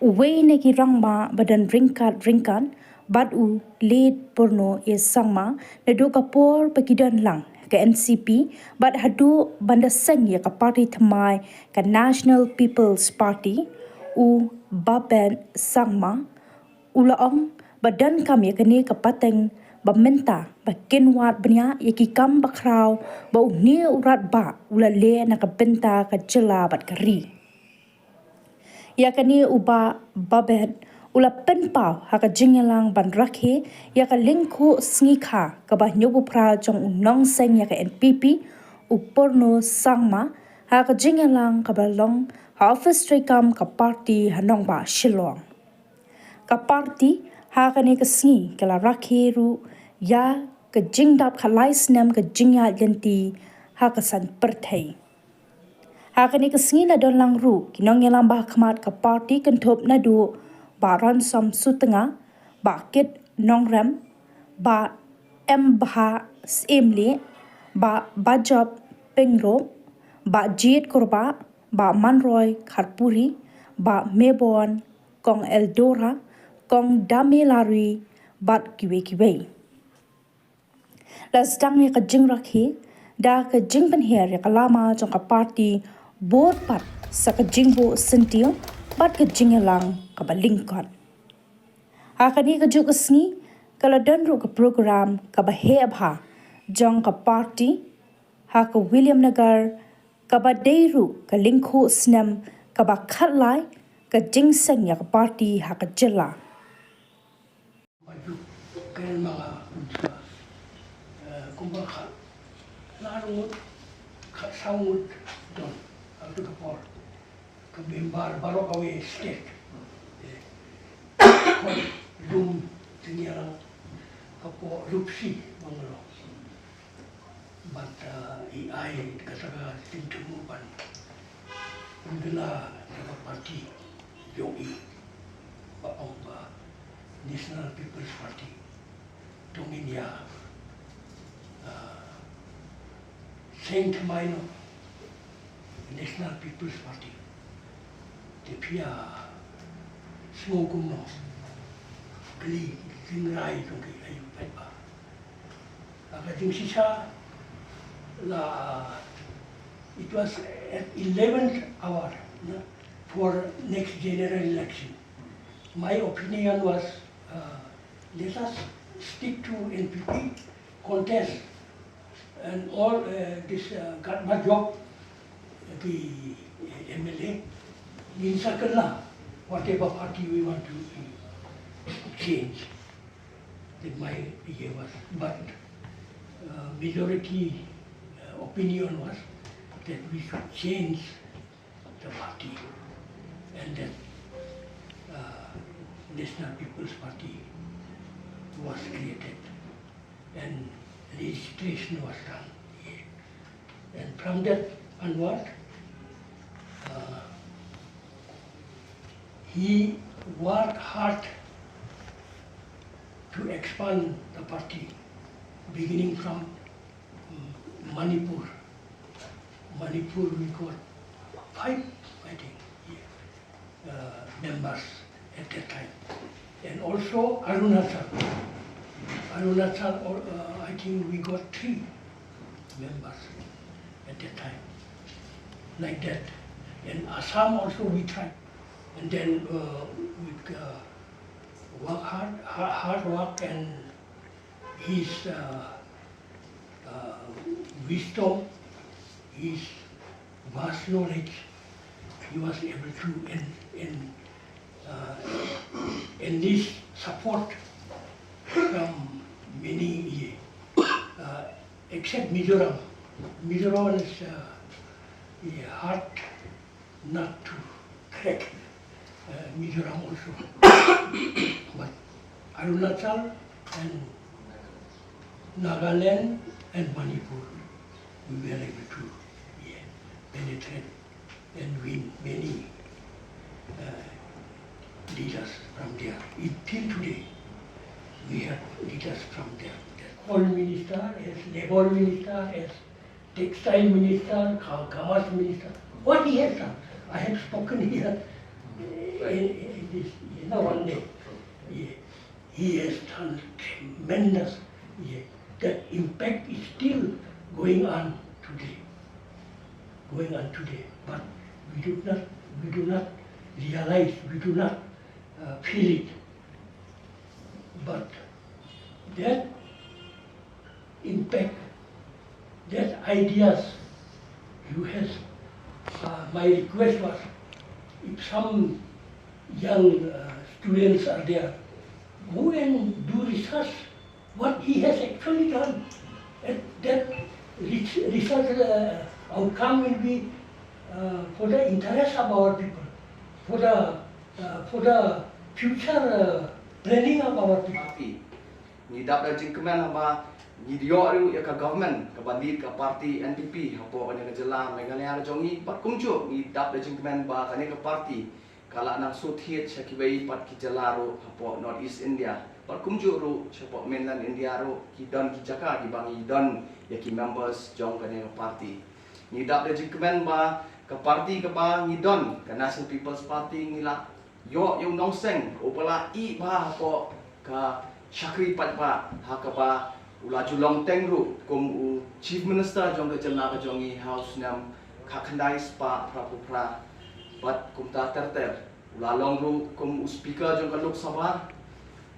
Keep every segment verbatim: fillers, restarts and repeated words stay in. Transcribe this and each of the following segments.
Uwei na ki rangbah ba don ryngkat ryngkat bad u Late Purno A Sangma naduh ka por ba ki don lang ka N C P bad haduh ban da seng ïa ka party thymmai ka National People's Party, u Babet Sangma, u la ong ba donkam ïa kane ka pateng ba mynta ba kin wad bniah ïa ki kam ba khraw ba une u Rangbah u la leh na ka bynta ka jylla bad ka ri. Ïa kane u Bah Babet u la pynpaw ha ka jingïalang ban rakhe ïa ka lyngkhuh sngi kha kaba hynñiewphew phra jong u nongseng ïa ka N P P, u Purno Sangma, ha ka jingïalang kaba long ha ophis treikam ka party ha nongbah Shillong. Ka party ha kane ka sngi ka la rakhe ruh ïa ka jingdap khatlai snem ka jingïaid lynti ha ka saiñ pyrthei. Ha kane ka sngi la don lang ruh ki nongïalam ba ha khmat ka party kynthup naduh Bah Ransom Sutnga, Bah Kit Nongrem, Bah M Bha Syiemlieh, Bah Bajop Pyngrope, Bah Jied Kurbah, Bah Manroy Kharpuri, Bah Mebon, Kong Eldora, Kong Dame Larui bad kiwei kiwei. La sdang ïa ka jingrakhe da ka jingpynher ïa ka lama jong ka party bud pat sa ka jingbuh syntiew bad ka jingïalang kaba lyngkot. Ha kane kajuh ka sngi ka la don ruh ka program kaba heh bha jong ka party ha ka Williamnagar, kaba dei ruh ka lyngkhuh snem kaba khatlai ka jingseng ïa ka party ha ka jylla. Maju kren ma nga kumba, eh, kumba kha lar ngut, kha saw ngut don ha ka por ka member baroh kawei state. Eh, lum jingïalang hapoh Lupsi Bangalore. Bad, eh, i ai kata ka syntiew ban pynbna ïa ka party jong i ba ong ba National People's Party. To ngin ïa, eh, seng thymmai noh National People's Party. Te phi ïa sngew kumno? Kylli jingrai jong ki, aïu pat ba. Ha ka jingshisha la, it was at eleventh hour, na, for next general election. My opinion was, uh, let us stick to N P P, contest and all, uh, this, uh, Gatmajok, the M L A, ngin sa kylla whatever party we want to change. That my idea was, but, uh, majority, uh, opinion was that we should change the party, and that, uh, National People's Party was created and registration was done. And from that onward, uh, he worked hard to expand the party, beginning from, mm, Manipur. Manipur, we got five, I think, yeah, uh, members at that time. And also Arunachal. Arunachal, uh, I think we got three members at that time. Like that. And Assam also we tried. And then, uh, with, uh, work hard, ha-, hard work and his, uh, uh, wisdom, his vast knowledge, he was able to en-, en-, uh, enlist support from many, uh, except Mizoram. Mizoram is, uh, yeah, hard nut to crack, uh, Mizoram also. But Arunachal and Nagaland and Manipur, we were able to, yeah, penetrate and win many, uh, leaders from there. Till today, we have leaders from there. Coal minister, as labor minister, as textile minister, co-, commerce minister, what he has done. I have spoken here Right. In, in this, you know, one day, he, he has done tremendous. He, that impact is still going on today, going on today. But we do not, we do not realize, we do not uh, feel it. But that impact, that ideas you have. Uh, my request was, if some young uh, students are there, go and do research what he has actually done. And that res- research uh, outcome will be uh, for the interest of our people, for the uh, for the future uh, planning of our people. Party. Ngi dap da jingkmen haba ngi ïoh ruh ïa ka government kaba lead ka party N P P hapoh kane ka jylla Meghalaya ka jong ngi, bad kumjuh ngi dap da jingkmen ba kane ka party ka la nang shu thied sha kiwei pat ki jylla ruh hapoh North East India, bad kumjuh ruh shapoh mainland India ruh ki don ki jaka kiba ngi don ïa ki members jong kane ka party. Ngi dap da jingkmen ba ka party kaba ngi don, ka National People's Party, ngi la ïoh ïa u nongseng uba la ïeh bha hapoh ka shakri paidbah, ha kaba u la ju long teng ruh kum u Chief Minister jong ka jylla ka jong ngi ha u snem khatkhyndai spah phraphew phra. Bad kumta ter ter u la long ruh kum u Speaker jong ka Lok Sabha,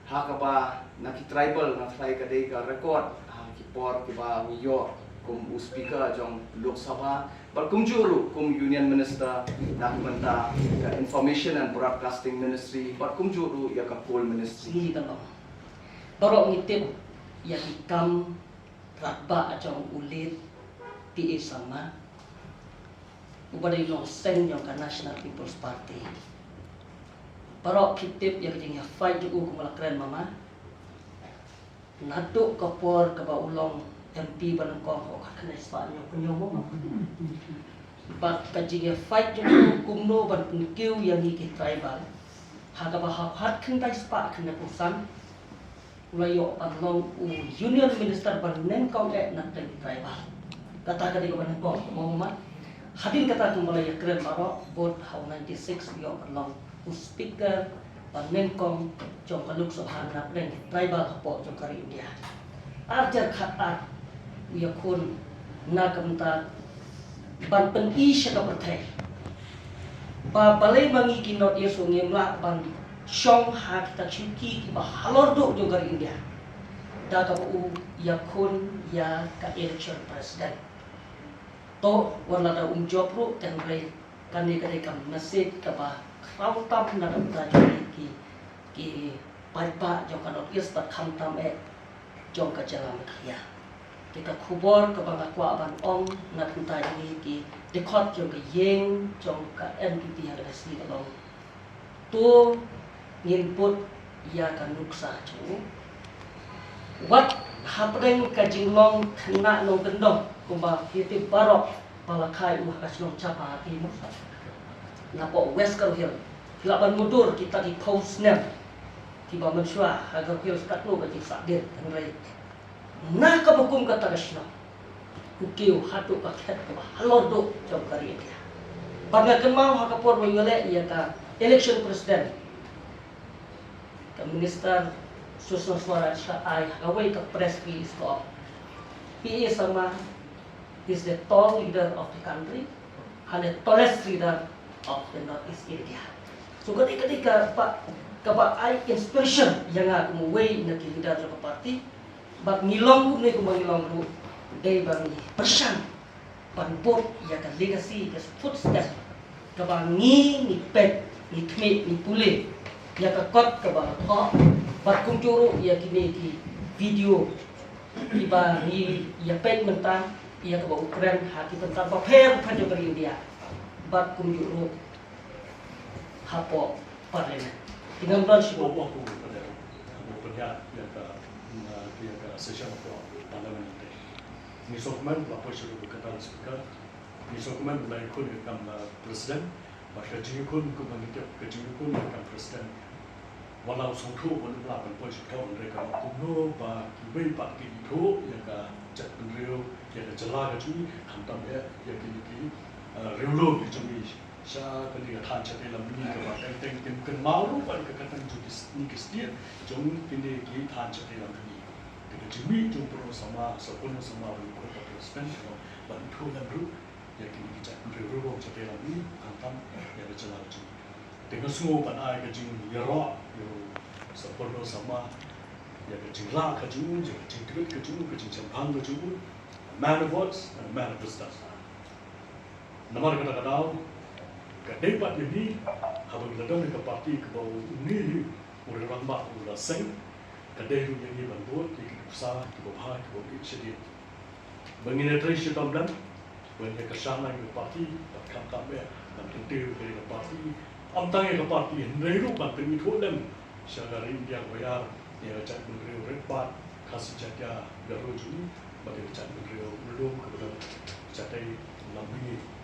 ha kaba na ki tribal nga tharai ka dei ka record ha ki por kiba u ïoh kum u Speaker jong Lok Sabha, bad kumjuh ruh kum Union Minister na ka bynta ka Information and Broadcasting Ministry, bad kumjuh ruh ïa ka Coal Ministry. Ngi ka long baroh ngi tip ïa ki kam radbah jong u late P A Sangma, uba dei u nongseng jong ka National People's Party. Baroh ki tip ïa ka jingïa fight jong u, kumba la kren mama. Naduh ka por kaba u long M P ba nyngkong, oh, khatkhyndai spah hynñiewphew hynñiew mo. Bad ka jingïa fight jong u kumno ban pynkiew ïa ngi ki tribal, ha kaba ha khatkhyndai spah khyndaiphew san u la ïoh ban long u Union Minister ba nyngkong eh na pdeng ki tribal. Kata ka dei kaba nyngkong, mo ma. Hadien kata kumba la ïa kren baroh, bad ha u ninety six u ïoh ban long u Speaker ba nyngkong jong ka Lok Sabha na pdeng ki tribal hapoh jong ka ri India. Ar hajar khatar u ïakhun na ka bynta ban pyni sha ka pyrthei ba balei ma ngi ki North East ngim lah ban shong ha kita ki shuki kiba halor duh jong ka ri India, da kaba u ïakhun ïa ka election president. To wat la da um jop ruh, hynrei kane ka dei ka message kaba khraw tam na ka bynta jong ngi ki, ki paidbah jong ka North East bad khamtam eh jong ka jylla Meghalaya. Te ka khubor kaba nga kwah ban ong na ka bynta jong ngi ki dkhot jong ka ïing jong ka N P P ha kane ka sngi ka long, to ngin bud ïa ka nuksa jong u. Wat hapdeng ka jinglong khynnah nongkyndong, kumba phi tip baroh ba la kha ïa u ha ka shnong Chapa ha Tymmen, napoh West Garo Hills. Phi lah ban mutdur kita ki phew snem kiba mynshuwa ha Garo Hills katno ka jingsahdien, hynrei na kaba kum kata ka shnong u kiew haduh ka khet kaba halor duh jong ka ri India. Bad nga kynmaw ha ka por ba u ïaleh ïa ka election president, ka Minister Sushma Swaraj ka ai ha kawei ka press release, ka ong, P A Sangma is the tall leader of the country and the tallest leader of the North East India. So ka dei, ka dei kaba, kaba ai inspiration ïa nga kum uwei na ki leader jong ka party. Bad ngi long kumne kumba ngi long ruh dei ba ngi pyrshang ban bud ïa ka legacy, ka footstep kaba ngi, ngi peit, ngi khmih, ngi pule ïa ka kot kaba la thoh. Bad kumjuh ruh ïa kine ki video kiba ngi ïa peit mynta, ïa kaba u kren ha ki bynta bapher bapher jong ka ri India. Bad kumjuh ruh hapoh Parliament. Te ngam don shuh. Hapoh, hapoh Parliament, hapoh Parliament, ïa ka, ïa ka session hapoh Parliament te, ngi sngewkmen ba la poi sha u kyrteng Speaker, ngi sngewkmen ba la ïakhun ïa ka kam, uh, President. Bad ka jingïakhun, kumba ngi tip, ka jingïakhun ïa ka kam President, wat la u sngewthuh ban, u lah ban poi sha u thaw, hynrei ka long kumno ba kiwei pat kin ithuh ïa ka jaitbynriew, ïa ka jylla ka jong ngi, khamtam eh ïa kine ki, uh, riewlum ki jong ngi. Sha kane ka thaiñ shatei lam mihngi kaba teng teng kim kynmaw ruh bad ka kyrteng jong kine ki state jong kine ki thaiñ shatei lam mihngi. Te ka jingmih jong u Purnawsama, Sir Purnawsama Rymkot, ka President, bad u Thulem ruh ïa kine ki jaitbynriew riewrong shatei lam mihngi, khamtam ïa ka jylla ka jong ngi. Te nga sngew ban ai ka jingïaroh ïa u Sir Purnawsama ïa ka jinglah ka jong u, ïa ka jingkyrpad ka jong u, ka jingshemphang ka jong u. A man of words and a man of wisdom. Namar kata ka daw, ka dei pat ïa ngi, haba ngi la don ha ka party kaba une u rangbah u la seng, ka dei ruh ïa ngi ban bud ïa ki nuksa kiba bha kiba bit shadien. Ba ngin ïatrei shitom lem ban ïa kyrshan lang ïa ka party, bad khamtam eh ban kyntiew ïa ka party. Ym tang ïa ka party, hynrei ruh ban pynithuh lem sha ka ri India kaba ïar, ïa ka jaitbynriew Rit Bad Khasi Jaintia Garo jong ngi, bad ïa ka jaitbynriew Mawlai kaba don shatei lam mihngi.